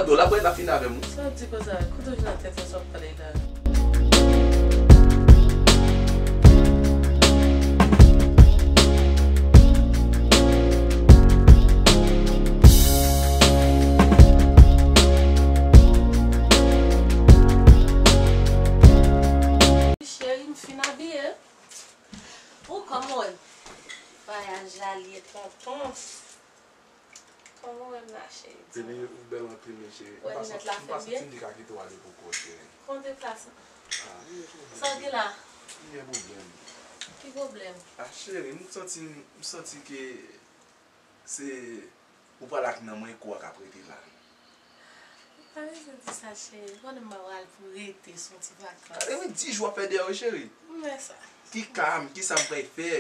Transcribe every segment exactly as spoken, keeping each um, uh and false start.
Yo, la bwè la fin avè m. Sa w di konsa? Kote w jwenn tèt sa w ap pale la? Cheri, m fin abiye. Ou kòman w wè m? Vwayaj la li ye tonton. Kòman w wè m la, cheri? Baby, ou bèl anpil, wi, cheri. Ou wè linèt la fè m byen? M pa santi m te ka kite w ale pou kò w, cheri. Kòman deplase? Ah, li gen pwoblèm. Sa w gen la? Li gen pwoblèm. Ki pwoblèm? Ah, cheri, m santi, m santi ke se ou pral ak nan mwen, kou a k ap rete la. Ou pa bezwen di sa, cheri. Ou konnen m pa pral pou rete, se yon ti vakans. Gade, wi, dis jou w ap fè dèyè w, cheri. M wè sa. Ki ka m, ki sa m pral fè?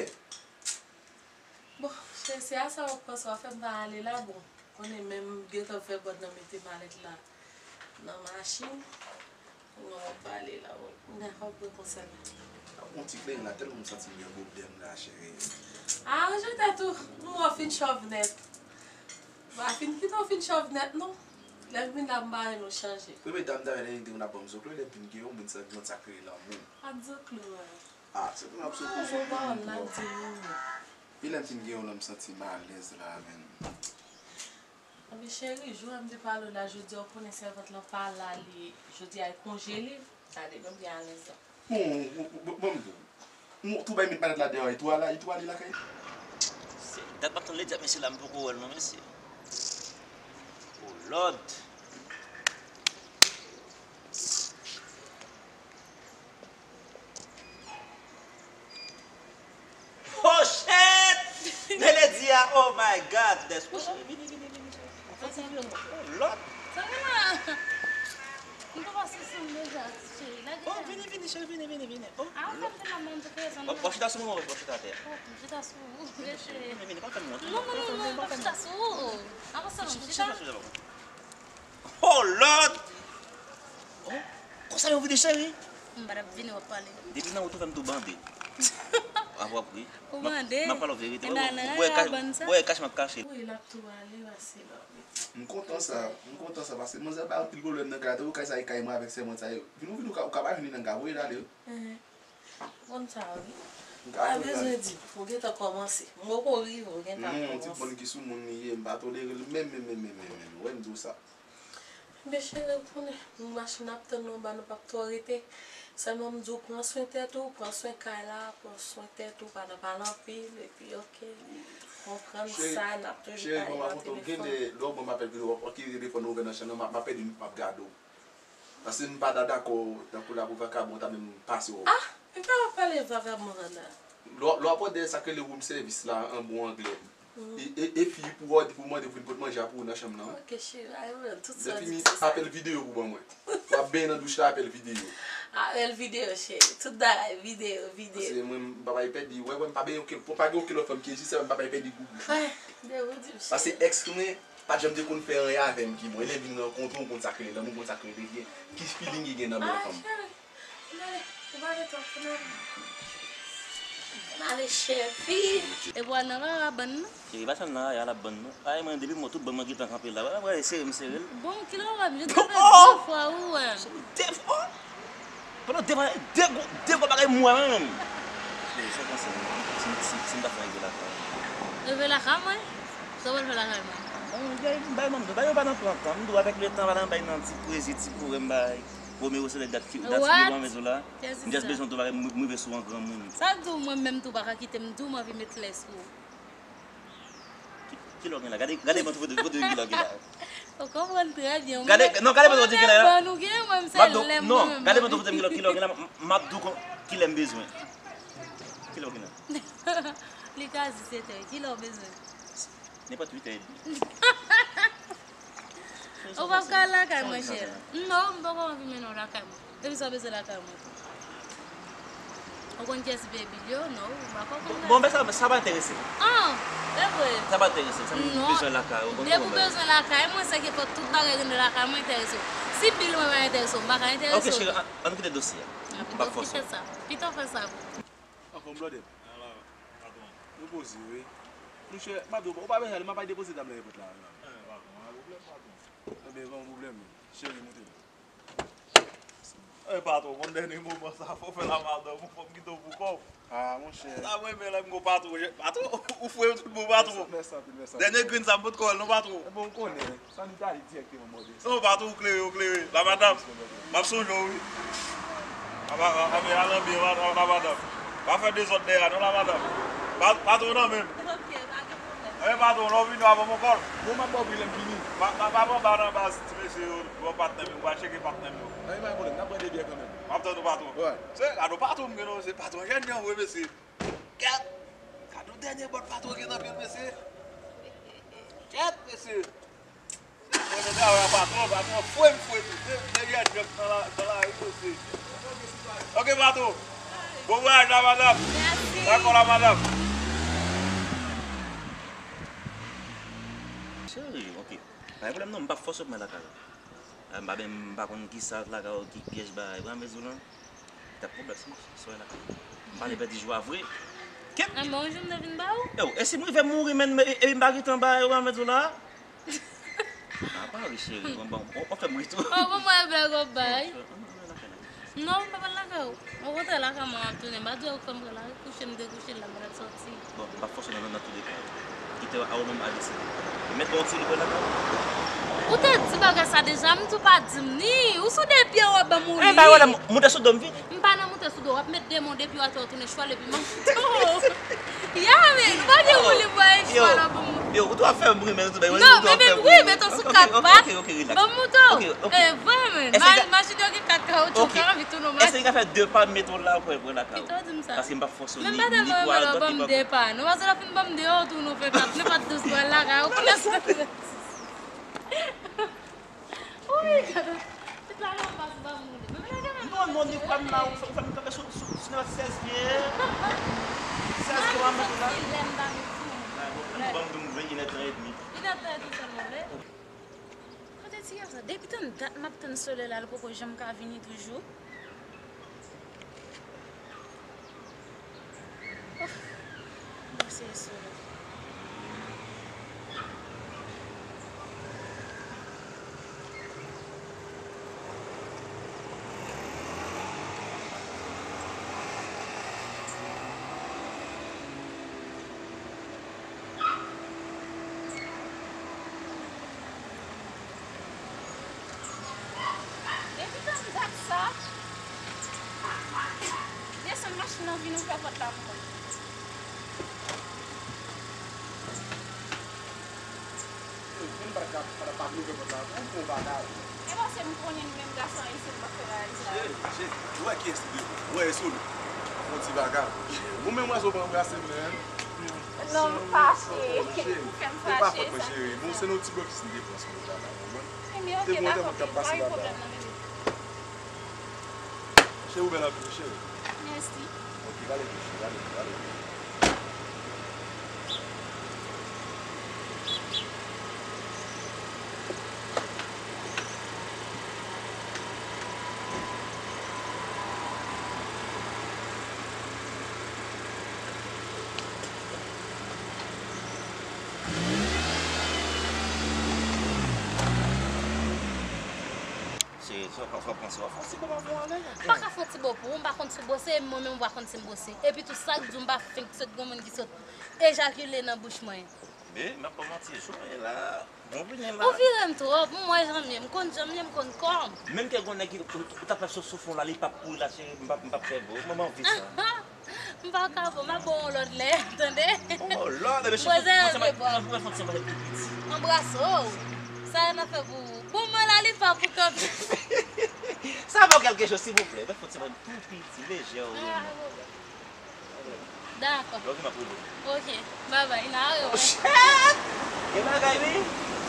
Bon, cheri, se a sa w ap panse, w ap fè m pa ale la, bon. Konnen menm m gentan fè bòd nan mete malèt la nan machin. Non, w ap pale la, bon. M gen fòk pran konsèy. Ap yon ti plenyen la, tèlman m santi m gen pwoblèm la, cheri. Ah, ranje tèt ou. M wè w fin chòv nèt. M pa fin kite w fin chòv nèt, non. Lè m vin la, m pa renmen w chanje. Premye dam, dayè, lè li te konn ap ban m zoklo, lè m vin gen yon moun sa, yon sa k rele lanmou. Pa t zoklo, wè. Ah, se pou m ap sou pou sou pou m. Epi lè m fin gen yon lè m santi m alèz la, menm. Anben, cheri, jou a m te pale w la, jodi a, ou konnen sèvant lan pa la, li, jodi a, li konjele. Gade, menm li alèz la. Bon, bon, bon, bon, m di w. M tou bay met malèt la deyò, e tou ala, e tou ale lakay. Se dat m ap tann ledi a, mesye la, m poko wè l non, mesye. Oh Lord. Oh shit! Men ledi a, oh my God! Des, oh, cheri, vini, vini, vini, cheri. Oh Lord! Sa gen la? M te pase sou m deja, cheri. Lage la. Oh, vini, vini, cheri, vini, vini, vini. Oh, Lord. W ap chita sou mwen, w ap chita atè. Oh, m chita sou ou. Vini, vini, pa fè m wont. Non, non, non, non, m p ap chita sou ou. Avanse non, m chita. Oh Lord! Oh, konsa yo vini, cheri? M pa t ap vini, w ap pale. Depi nan wout ou fè m tou bande. W ap, w ap ri. Ou bande? M ap pale w verite. Wè, wè, wè kach m ap kache. Wi, l ap tou ale, pase la. M kontan sa, m kontan sa, paske manzè bay anpil pwoblèm nan kay la, tankou kay sa e kay mwen avèk sèvant sa yo. Vin ou vin ou ka, ou ka pa vin nan kay, voye l ale. Konn sa wi. M ka jwenn nan. Pa bezwen di, ou gentan kòmanse. M poko rive, ou gentan kòmanse. Non, ti moun ki sou moun li ye, m pa tolere l menm, menm, menm, menm, menm, menm. Ou wè m di w sa. Men cheri, ou konnen, nou machin ap tann nou anba, nou p ap twò rete. Sèlman m di w, pran swen tèt ou, pran swen kay la, pran swen tèt ou, pa nan pale anpil, epi oke, konprann sa, n ap toujou pale nan telefòn. Cheri, cheri, mwen rakonte w, gen de lè w ban m apèl videyo, w ap kite telefòn ou ouvè nan chanm nan, m ap, m ap pèdi m ap gade w. Paske m pa ta dakò, tankou la pou vakabon ta menm pase w. Ah, m pa pale vakabon la. Lè w, lè w ap òdè sa k rele room service la, an bon anglè. E, e, e fi pou òdè, pou mande pou vin pot manje a pou ou nan chanm nan. Ok, cheri, I will. Tout sa w di, se sa. Lè fini, apèl videyo pou ban mwen. W ap benyen nan douch la, apèl videyo. Apèl videyo, cheri. Tout bagay, videyo, videyo. Paske mwen, m pa bay pèdi. Wè, wè, m pa benyen okenn, pa gen okenn lòt fanm ki egziste, m pa bay pèdi gougou. Wè, de ou di m, cheri. Paske èks mwen, pa t janm te konn fè anyen avè m ki bon. E lè m vin rankontre w, ou konn sa k rele lanmou, ou konn sa k rele byen. Ki feeling ki gen nan men yon fanm. Ah, cheri, ann ale, ou pa gen tan pou n ale. Ann ale, cheri. E pou al nan rara bann nan? Cheri, pa sèl nan rara l ap bann non. Ay, mwen, depi m wè tout bann mwen gentan kanpe la. Wè, wè, sere m sere l. Bon, kilè w wè m? Je t'appelle deux fois, ou wè. De fwa? Pandan de fwa, de gwo, de gwo bagay m wè menm. Cheri, sa w panse, si, si, si m ta fè rive lakay ou? Rive lakay mwen? Sa w pral fè lakay mwen? Bon, bay, bay, bay, yo pa nan pran tan. M di w avèk letan, pa nan bay nan ti pwezi, ti poem, bay. Romeo se lè dat ki, dat ki devan mezon la. M just bezwen tou bagay, m, m rive sou an granmoun. Sa di w mwen menm tou pa ka kite m, di w m anvi met lè sou ou. Ki, kilè w gen la? Gade, gade vant ou foto, foto kilè w gen la. Ou konprann trè byen. Gade, non, gade vant ou gen la. Ou gen ban ou gen, mwen m se lè m. Non, gade vant ou foto kilè w gen la, m, m ap di w kon, kilè m bezwen. Kilè w gen la? Li ka di sèt è, kilè w bezwen? Nenpòt uit è edmi. Ou p ap ka al lakay mwen, chè? Non, m poko anvi mennen w lakay mwen. Depi sa w bezwen lakay mwen tou. Ou konn kiyès ki peye bil yo? Non, ou pa konn. Bon, men sa, sa pa enterese m. Ah, e vre? Sa pa enterese m, sa m bezwen lakay ou, ou konn kòman m ye. Depi w bezwen lakay mwen, se ke fòk tout bagay ki nan lakay mwen enterese w. Si bil mwen pa enterese w, m pa ka enterese w. Ok, cheri, ann, ann kite dosye a. M p ap fòse w. Pito w fè sa. Pito w fè sa. Anfòm, blòdè? Repoze wi. Monchè, m ap di w, ou pa bezwen ale, m ap al depoze dam nan nan pòt la. Enben, pa gen pwoblèm, patwon. Cheri, moute. E, patwon, konn dènye moman sa, fò w fè la madanm ou, fò m kite w pou kò w. Ah, monchè. Sa mwen renmen lè m gon patwon. Patwon, ou fre m tout bon, patwon. Mèsi anpil, mèsi anpil. Dènye grenn sa m pot kò l non, patwon. Enben, ou konnen, sa n t ale dirèkteman mòde. Non, patwon, ou klere, ou klere. La madanm, m ap sonje w, wi. Anben, anben, al anbyen, la madanm. Pa fè dezòd dèyè a non, la madanm. Pa, patwon nan menm. Ok, pa gen pwoblèm. Anben, patwon, lè w vini, w a ban m yon kòl. Bon, m ap ba w pi lè m vini. Pa, pa, pa pran ba nan baz ti mesye yo, bon, patnè m yo, m pral tcheke patnè m yo. Anben, pa gen pwoblèm, n ap pran debi kanmenm. M ap tann ou, patwon. Wè. Se gade yon patwon m gen non, se patwon jèn jan vre, mesye. Kèt! Gade yon dènye bòt patwon gen nan pye l, mesye. Kèt, mesye. Mwen nan travay a, patwon, patwon fre m fre tou. De, de jèn jòk nan la, nan lari, mesye. Ok, patwon. Bon vwayaj la, madanm. Mèsi. Dakò la, madanm. Cheri, ok. Pa gen pwoblèm non, m p ap fòse w pou mwen lakay la. Ah, m pa, m pa konn kisa lakay ou ki pyèj bagay. Ou konn mezou lan? T ap pwoblèm si m sou lakay. M pale pèdi jou a vre. Kèt! Ah, bon, jou m te vin ba ou? Yo, e si m rive mouri, menm, e, e m pa gentan ba yo, ou konn mezou la? Ah, pa ri, cheri. Bon, bon, ou, ou fè m ri tou. Oh, bon, mwen, bèl, ou bay. Non, m pa pral lakay ou. Okontrè, lakay mwen ap tounen. M pa di w fè m pral lakay kouche, m dekouche la, m pral sòti. Bon, m pa fòse nan, nan, nan touleka. Kite a ou menm a deside. Mèt ba w ti libre lakay ou. Ou te di bagay sa deja, m di w pa di m ni. Ou sou de pye w ap ban m ou li. Eh, bay wè la, moute sou do m vini. M pa nan moute sou do, w ap met de men w de pye w atè w tounen chwal epi m ap moute w. Ya, men, ou pa gen ou li bwa e chwal ap ban m. Yo, ou tou ap fè m ri, men ou tou bay. Non, men wi, met w sou kat pat. Ok, ok, ok, relax. Ban m moute w. Ok, ok. Eh, vre, men. Imajine w gen kat kawoutchou, ou ka anvi tounen w. Èske li ka fè de pa m met w la pou pran lakay ou? Kite w di m sa. Paske m p ap fòse w ni, ni pou al dòt, ni pou al. Mwen pa tèlman renmen lè w ban m de pa, non, paske lè w fin ban m de, ou tounen w fè kat, nenpòt dous pral lakay ou, kounye a sa. Wi, gade, tout la nan pas ba m moute. Mwen pa gen menm. Non, non, ni pa m la, ou fè, ou fè m kanpe sou, sou, sou nenpòt sèz pye. Sèz pye w ap mete la. Lè m pa gen sou mwen. Ah, bon, ban m di w, vin inèdtan edmi. Inèdtan edmi sèlman, vle? Kote ti gason sa? Depi tann dat m ap tann solèy la, li poko janm ka vini toujou. Of, m ap seye sou li. Depi tann dat sa, desann machin nan vin ouvè pòt la pou mwen. Yo, moun pa ka, pa, pa vle ouvè pòt la, ou fè yon bagay. E paske m konnen nou menm gason ayisyen, nou pa fè bagay sa. Cheri, cheri, ou wè kiyès li devan, ou wè e sou nou. Fè yon ti bagay. Ou menm wè sa w pran anbrase m, men. Non, m fache. Ou fè m fache, sa. E pa fòt mwen, cheri. Bon, se nan yon ti blòkis m te pran sou wout la, la, ou konprann? Ebyen, ok, dakò, pa gen pwoblèm nan, bebe. Cheri, ou bèl anpil, wi, cheri. Mèsi. Ok, gade, cheri, gade, gade. Se, se w ap pran, w ap pran, w ap fè yon ti bo avè w. M pa ka fè yon ti bo pou ou, m pa konn si w bwose, e mwen menm m pa konn si m bwose. Epi tou, sa k di w m pa fenk sot, gen moun ki sot ejakile nan bouch mwen. Men, m ap pa manti, jou mwen la, bon vini la. Ou vire m twòp, m wè jan m ye, m konn jan m ye, m konn kò m. Menm ke gen nèg ki, ou, ou t ap fè sou, sou fon la, li p ap kouri la, cheri, m p ap, m p ap fè bo, mwen m anvi sa. M pa ka bon, m ap ba w yon lòt lè, tande? Oh, lòt, ebyen, cheri, mwen se mwen, mwen fè yon ti anbrase tou piti. Anbrase w? Sa n ap fè pou ou? Bon, mwen la, li pa pou kanpe. Sa va kèlke chòz, silvouplè. Mwen fè yon ti anbrase tou piti, lejè, wi. Ah, dakò. Lè w vin, m ap rele w. Ok, babay, n a rewè. Oh, shit! Gen bagay, wi.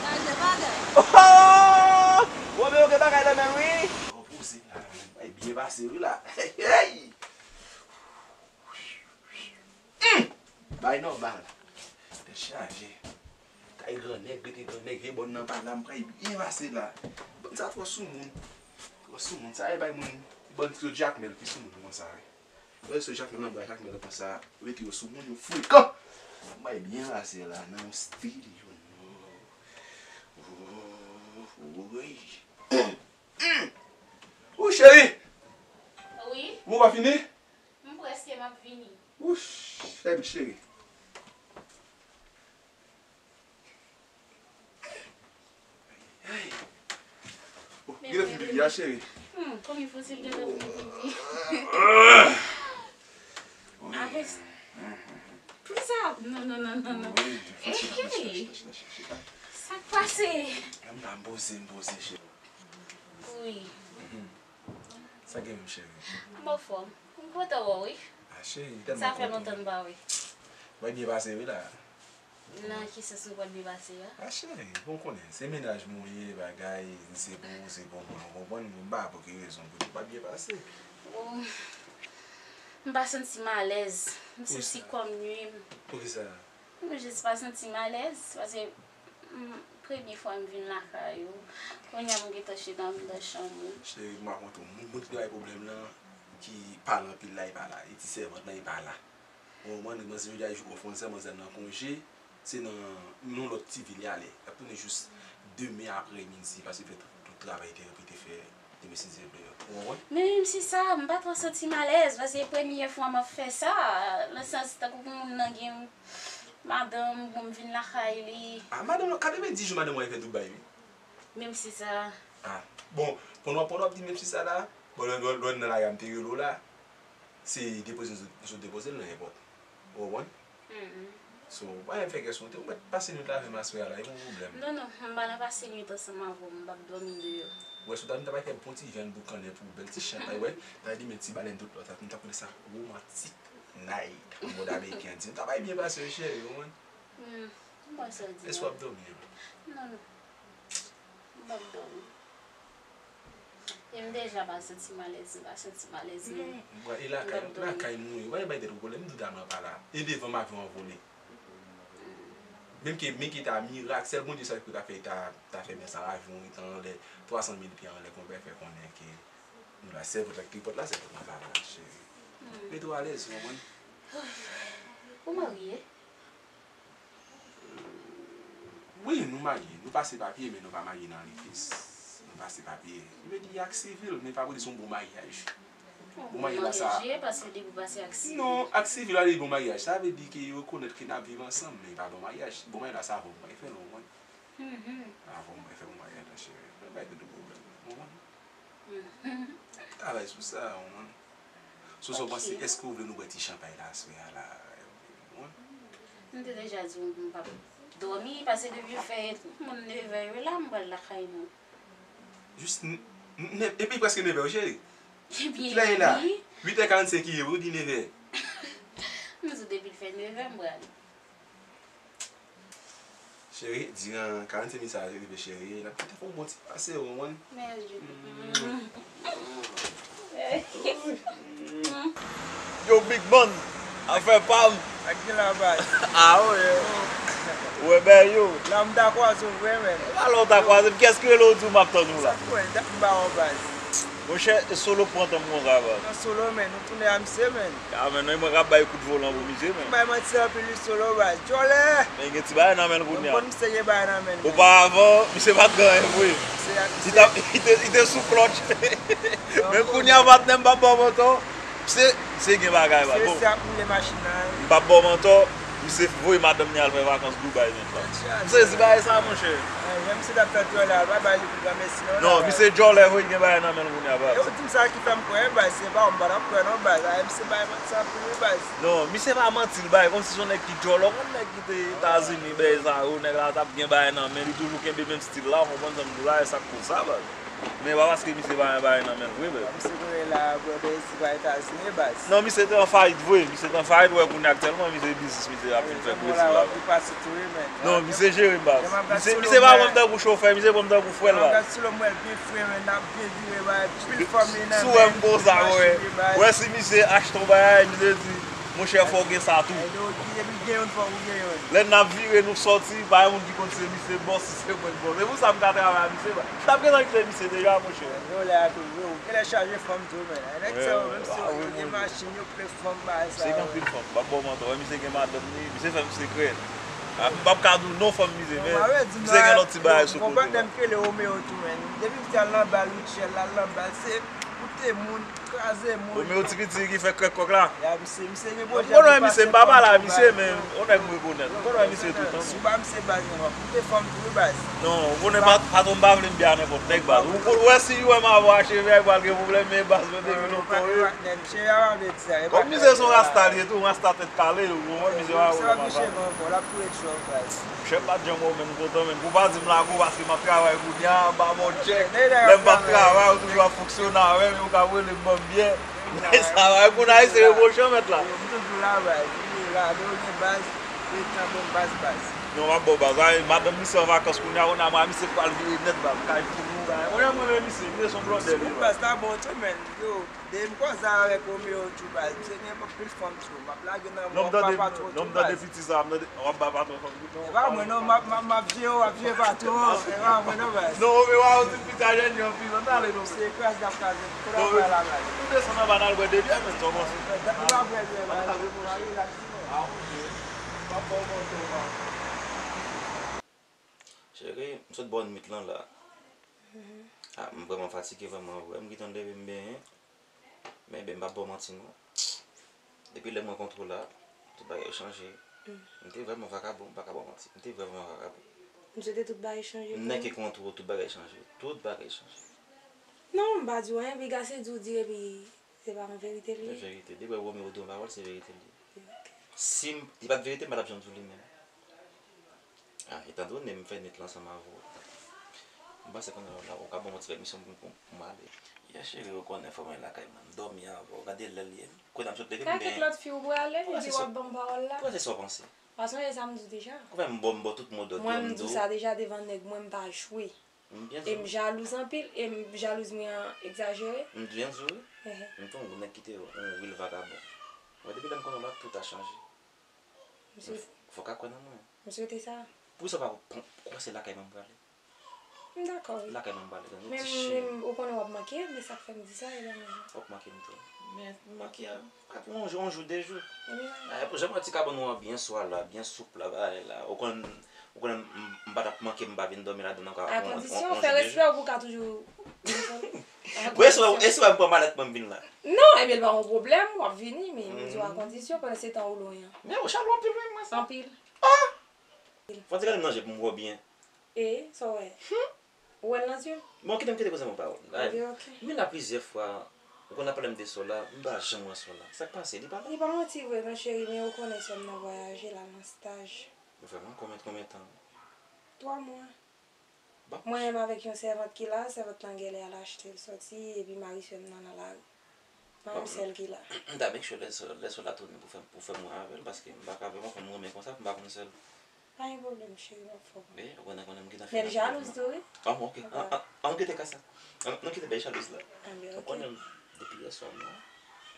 Chaje bagay. Oh! Romeo, gen bagay nan men l, wi. Oh, poze la, men. Ay, byen pase, wi, la. Hey, hey! Hum! Bay nòmal. Tèt chaje. Kay grannèg, rete grannèg, vye bòn nan pa la, m pral byen pase la. Bòn sa twò soumoun. Twò soumoun, sa e bay moun, bòn ti jakmèl ki soumoun konsa, wi. Lè se jakmèl nan bra, jakmèl konsa, rete yo soumoun, yo frekan. Mwen byen pase la, nan yon stil, you know. Woy. Ou cheri! Wi? Ou pa fini? M prèske m ap vini. Ou cheri, cheri. Ay. Oh, men gade fim pipi a, cheri. Hmm, kòm li fasil gentan fini pipi. Apre s-, poukisa? Non, non, non, non, non. Ey, sa k pase? M pa poze, m poze, cheri. Wi. Sa gen menm, cheri? M anfòm. M kontan wè w, wi. Ah, cheri, m tèlman kontan. Sa fè lontan m pa wè. Mwen byen pase, wi, la. Nan ki sans nou pral byen pase a? Ah, cheri, bon, w konnen, se mennaj mwen ye, bagay, se pou ou, se pou mwen, w konprann? M pa pou ki rezon pou nou pa byen pase. Oh, m pa santi m alèz. M santi kò m nwi m. Poukisa? M jis pa santi m alèz, paske, mm, premye fwa m vin lakay ou. Kounye a m gentan chita anndan chanm ou. Cheri, m rakonte w, moun, moun ki te bay pwoblèm nan, ki pale anpil la, li pa la. E ti sèvant lan, li pa la. Ou konprann? Manzè jodi a, jou konfransè, manzè nan konje, se nan yon lòt ti vil li ale. L ap tounen jis demen apremidi, paske l fè tout, tout travay li te, li te fè demen si Dye vle yo. Ou konprann? Men menm si sa, m pa twò santi m alèz, paske se premye fwa m ap fè sa, nan sans tankou pou moun nan gen madanm, bon, m vin lakay li. Ah, madanm nan, katrevenndis jou madanm mwen fè Dubai, wi. Menm si sa. Ah, bon, pandan w ap, pandan w ap di menm si sa la, bon, lè, lè, lè w nan lari a m te rele w la, se depoze m sot, sot depoze l nan èpòt. Ou konprann? Mhm. So, pa janm fè kè sote, ou mèt pase nwit la avè m aswè a la, e pa yon pwoblèm. Non, non, m pa nan pase nwit ansanm avè w, m p ap dòmi deyò. Wè, si w ta vin ta bay kèk bon ti vyann boukannen pou bèl ti chan, ay, wè, ta di men ti balèn tout lòt, nou t ap rele sa romantic night, an mòd ameriken an di. Nou ta bay byen pase, cheri, ou konprann? Hmm, m wè sa w di a. Èske w ap dòmi an? Non, non. M p ap dòmi. E m deja pa santi m alèz, m pa santi m alèz menm. Non, e lakay, lakay nou ye, w pa bay tèt ou pwoblèm, m di w ta mwen pa la. E devan m avyon an vole. Menm ke, menm ke ta mirak, sèl Bondye sa ki ta fè, ta, ta fè men sa avyon ret anlè, twa san mil pye anlè, konpè fè konnen ke nou la, sèvant la ki pòt la, sèvant la pa la, cheri. Mete w alèz, ou konprann? Ou marye? Wi, nou marye. Nou pase papye, men nou pa marye nan legliz. Nou pase papye. Li vle di ak sivil, men pa vle di se yon bon maryaj. Bon maryaj la sa. Paske depi w pase ak sivil. Non, ak sivil la, li bon maryaj. Sa vle di ke yo rekonèt ke n ap viv ansanm, men pa bon maryaj. Bon maryaj la, sa avè w mwen fè l, ou konprann? Mhm. Avè w mwen fè bon maryaj la, cheri. Mwen pa gen de pwoblèm, ou konprann? Travay sou sa, ou konprann? Sou sa w panse, èske w vle nou bwè ti chanpay la aswè a la? Ou konprann? M te deja di w m p ap dòmi, paske depi l fè moun nevè yo la, m pral lakay nou. Jis n-, n-, epi prèske nevè yo, cheri. Kilè l ye la? Uit è karannsenk li ye, ou di nevè. M di w depi l fè nevè, m pral. Cheri, diran karannsenk minit sa a rive, cheri, n ap fè yon bon ti pase, ou konprann? Mèsi. Yo, Big Man, afè pa m. Sa k gen la, baz? Ah, wi. Ou wè, bèl yo. La, m ta kwaze w vre, men. Alò, w ta kwaze m. Kiyès ki rele w di w m ap tann ou la? Sa k wè, dat m ba w, baz. Monchè, e Solo k pran tan m konsa, baz. Nan Solo, men, nou tounen a misye, men. A, men, non, e mwen k ap bay kout volan pou misye, men. M bay manti anpil, wi, Solo, baz. Djòlè! Men gen ti bagay nan men l kounye a. Bon, misye gen bagay nan men l, men. Oparavan, misye pa t gen anyen vre. Li t ap, li te, li te sou klòtch. Men kounye a, patnè, m p ap ba w mantò. Misye, misye gen bagay, baz. Bon. Se ap moule machin nan, wi. M p ap ba w mantò. Misye voye madanm li al fè vakans Dubai, men. M sezi bagay sa, monchè. Jan misye t ap fè djòlè a, l pa bay li pou granmesi non. Non, misye djòlè vre, gen bagay nan men l kounye a, baz. E ou di m sa ki fè m kwè, baz, se pa w, m pa t ap kwè non, baz. A, misye bay manti anpil wi, baz. Non, misye pa manti l bay, kòmsi se yon nèg ki djòlè, ou konn nèg ki te Etazini, bèy sa yo, nèg la t ap gen bagay nan men, li toujou kenbe menm stil la, ou konprann sa m di w la, e sa k koz sa, baz. Men pa paske misye pa gen bagay nan men l vre, bèl. Misye konnen la, brother, isi pa Etazini, baz. Non, misye te an fayit vre. Misye te an fayit, wè, kounye a aktyèlman, misye biznis, misye ap vin fè gwo sou la. Non, misye jere m, baz. Misye, misye pa pran m tankou chofè, misye pran m tankou frè l, baz. Si w wè m konsa, wè. Wè si misye achte yon bagay, misye di, Monchè, fò w gen sa tou. Depi w gen youn, fò w gen youn. Lè n ap vire, nou sòti, pa gen moun ki konn si se misye bòs, si se mwen k bòs. Se pou sa m ka travay ak misye. M t ap gentan kite misye deja, monchè. Yo la tou, yo, genlè chaje fanm tou, men. Nèg sa yo, menm si yo gen machin, yo plen fanm, bagay sa yo. Misye gen anpil fanm, m p ap ba w manti, wè, misye gen madanm li, misye fè m sekrè. Ah, m p ap ka di w non fanm misye, men misye gen lòt ti bagay sou kote. Gon patnè m k rele Romeo tou, men. Depi misye al nan bal, Michel, al nan bal, se koute moun, kraze moun. Romeo ti piti ki fè krèk kòk la. Ya, misye, misye gen pwojè pou pase fanm tou, baz. M konnen misye, m pa pale a misye, men yon nèg m rekonèt. M konnen misye toutan. Si w ba misye baz, non, w ap koute fanm tou, wi, baz. Non, ou konnen patwon m pa vle m byen a nenpòt nèg, baz. Ou wè si U M avè w a cheve a, li pral gen pwoblèm, men baz mwen depi lontan, wi. Kòm misye se yon rasta li ye tou, yon rasta tèt kale, ou konprann, misye pa wè w nan papa. Monchè, m pa t janm wè w menm kontan, menm pou w pa di m lage w paske m ap travay kounye a, m pa ba w tchèk. Lè m p ap travay, ou toujou ap fonksyone avè m, ou ka rele m ban m biyè. Sa va, pou n al se reproche an mèt la. Yo, m toujou la, baz. M toujou la, lè w gen baz, ou ret nan bon baz, baz. Non, m ap ba w baz. Ay, madanm misye an vakans kounye a, kounye a, mwen, misye pral vire nèt, baz. Kay pou nou, baz. Kounye a, mwen, men misye, misye se yon blòdè, li, baz. Baz la bon tou, men. Yo, de m kwaze avèk Romeo tou, baz. Misye gen anpil fanm tou. M ap lage nan mwen, m pa patwon tou, baz. Non, m tande piti sa, m tande, w ap ba patwon fanm tou, non? E pa mwen, non, m ap, m ap, m ap vye, w ap vye patwon. E pa mwen, non, baz. Non, Romeo a yon ti pita jèn, yon pil, ann ale, non. Se kraz n ap kraze. Kote w ap pral la, baz? Nou desann anba, n al bwè de byè, men, sa w panse? Nou pa bwè byè, baz. Ann ale, baz. Ah, ok. M ap ba w manti, baz. Cheri, m sot bò nwit lan la. Ah, m vrèman fatige, vrèman vre. M gentan leve, m benyen. Men, ben, m p ap ba w manti, non. Depi lè m rankontre w la, tout bagay chanje. M te vrèman vakabon, m pa ka ba w manti. M te vrèman vakabon. M swete tout bagay chanje pou ou. M nèk rankontre w, tout bagay chanje. Tout bagay chanje. Non, m pa di w anyen, piga se di w di epi se pa yon verite li ye. Se verite. Depi Romeo di yon pawòl, se verite li ye. Ok. Si m, li pa t verite, m pa t ap janm di w li menm. Ah, etandone m fè nwit lan ansanm avè w, m panse kounye a la, ou ka ban m yon ti pèmisyon pou, pou, pou m ale. Ya cheri, ou konnen fò mwen lakay mwen, m dòmi avè w, gade lè l ye. Kounye a m sot leve, m gen... Kay kèk lòt fi ou prale, epi w ap ban m pawòl la. Prese sa w panse. Pa sonje sa m di w deja. Konpè m ba w, m ba w tout mo dòd yo, m di w. Mwen, m di w sa deja devan nèg mwen, m pa jwe. M byen di w. E m jalouz anpil, e m jalouz mwen an egzajere. M byen di w, wi. M te yon gwo nèg ki te yon real vagabon. Mwen, depi lè m konnen w la, tout a chanje. Fò w ka kwè nan mwen. M swete sa. Poukisa w pa panse lakay mwen m prale? M dakò, wi. Lakay mwen m prale, tande ti cheri. Men, men, ou konnen w ap manke m, e sa k fè m di sa, e lè mwen... W ap manke m tou. Men, manke a, ap yon jou, yon jou, de jou. Jan m wè ti kabann ou an byen swa la, byen soup la, bagay la. Ou konn, ou konnen m, m pa t ap manke m pa vin dòmi ladan l ankò. A kondisyon, fè respè w pou w ka toujou. Bon, e si w, e si w wè m pran malèt mwen m vin la? Non, ebyen, l pa yon pwoblèm, w ap vini, men m di w a kondisyon, pandan se tan ou lwen an. Men ou chalou anpil menm, mwen sa. Anpil. Ah! Fò w te gade m nan je pou m wè w byen. E, sa w wè? Ou wè l nan zye m? Bon, kite m kite koze mwen pawòl. Ok, ok. Men la plizyè fwa, ou konn ap pale m de sè w la, m pa janm wè sè w la. Sa k pase? Li pa la? Li pa manti vre, non, cheri, men ou konnen sè m nan vwayaje, l al nan staj. Vrèman? Konbyen, konbyen tan? Twa mwa. Bon. Mwen menm avèk yon sèvant ki la, sèvant lan genlè al achte l sòti, epi mari sè m nan nan lari. Mwen menm sèl ki la. M ta make sure lè sè, lè sè w la tounen pou fè, pou fè mwen avè l, paske m pa ka vrèman fè m renmen konsa, pou m pa konn sè l. Pa gen pwoblèm, cheri, m ap fè w. Men, ou konnen, konnen m gentan fini. Men l jalouz tou, wi. Ah, bon, ok. An, an, an, nou kite ka sa. An, nou kite bèy jalouz la. Anben, ok. Ou konnen m, depi yè swa m la,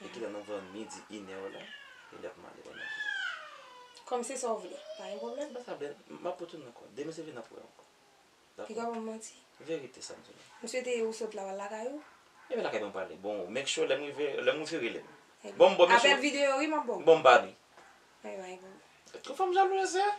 e kilè nan van midi, inè la, e lè pou m ale konnen. Kòm se sa w vle, pa gen pwoblèm. M pa sa vle, m ap retounen ankò. Demen se vin ap wè ankò. Dakò. Piga w ban m manti. Verite sa m di w la. M swete ou sot la, w al lakay ou. Ebyen lakay mwen prale. Bon, make sure lè m rive, lè m rive rele m. Bon, m ba w, make sure. Apèl videyo, wi, m ap ba w. Bon, m ba li. Ay, ay, bon. Tèt yon fanm jalouz, se.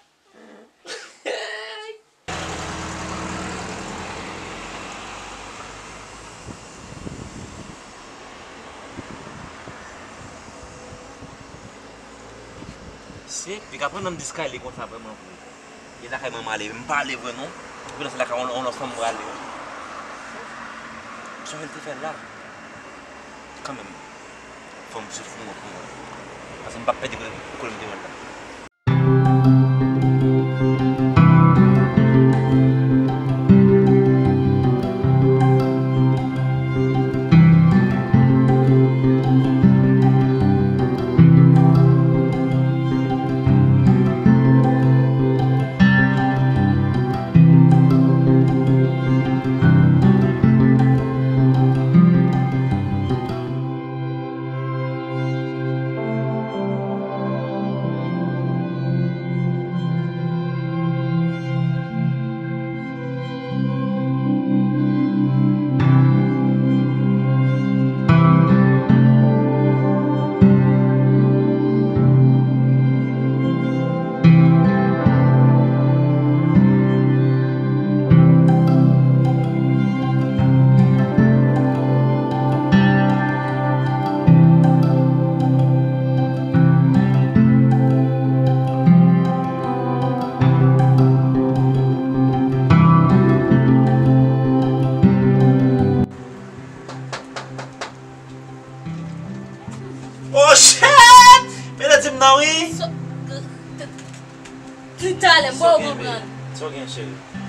Se, piga pran nan m di Skyler konsa vrèman vre. E lakay mwen m ale, m pa ale vre non. Ou vin nan lakay yon, yon lòt fanm m prale. M sonje l te fè la. Kanmenm, fò m sot fou mwen pou mwen. Paske m p ap pèdi kote, kote m te wè l la. Sa wi. Talè, m pa konprann. Sa w gen, cheri?